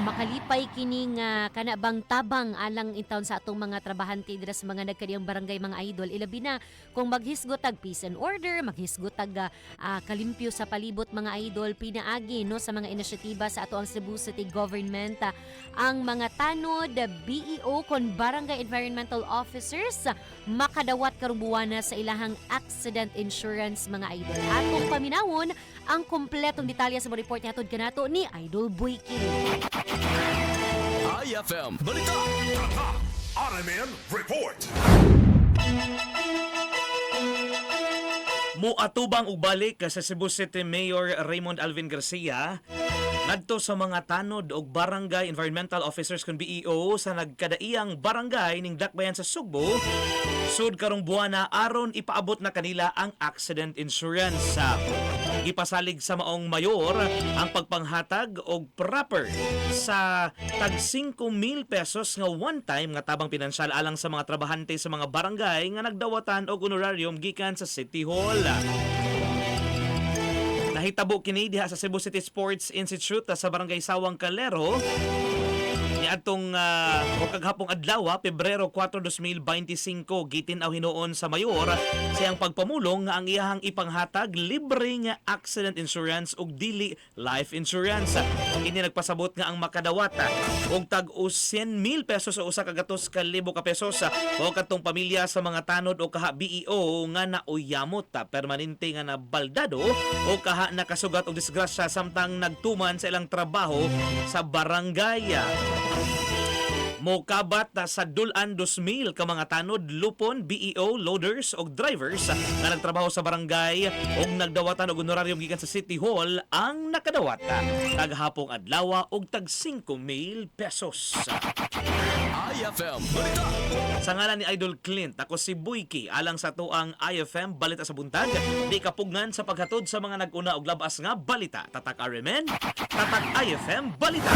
Makalipay kini nga kana bang tabang alang intawon sa atong mga trabahante dira sa mga nagkadaiyang barangay, mga idol, ilabi na kung maghisgot tag peace and order, maghisgot tag kalimpyo sa palibot, mga idol, pinaagi, no, sa mga inisyatiba sa ato ang Cebu City Government, ang mga tanod, BEO kon barangay environmental officers makadawat karong buwana sa ilahang accident insurance, mga idol. Atong paminawon ang kompletong detalye sa report nihatod kanato ni Idol Boyki. IFM Balita. Tatak RMN Report. Muatubang og balik sa Cebu City Mayor Raymond Alvin Garcia ngadto sa mga tanod og barangay environmental officers kon BEO sa nagkadaiyang barangay ning Dakbayan sa Sugbo sud karong buwana aron ipaabot na kanila ang accident insurance. Gipasalig sa maong mayor ang pagpanghatag og proper sa tag 5,000 pesos nga one time nga tabang pinansyal alang sa mga trabahante sa mga barangay nga nagdawatan og honorarium gikan sa City Hall. Nahitabo kini diha sa Cebu City Sports Institute sa Barangay Sawang Calero niadtong o kaghapong adlaw, Pebrero 4, 2025. Gitin-aw hinuon sa mayor sa iyang pagpamulong nga ang iyahang ipanghatag libre nga accident insurance ug dili life insurance. Ini nagpasabot nga ang makadawat og tag 100,000 pesos o usa ka gatos ka libo ka pesos o kadtong pamilya sa mga tanod o kaha BEO nga nauyamot, permanente nga nabaldado o kaha nakasugat og disgrasya samtang nagtuman sa ilang trabaho sa barangay. Mokabat na sa dulan 2,000 ka mga tanod, lupon, BEO, loaders og drivers nga nagtrabaho sa barangay og nagdawatan og honorarium gikan sa City Hall ang nakadawat taghapong adlaw og tag 5,000 pesos. IFM Balita. Sa ngalan ni Idol Clint, ako si Boyki alang sa tuang IFM Balita sa Buntag, di kapugnan sa paghatod sa mga nag-una og labas nga balita. Tatak RMN, Tatak IFM Balita.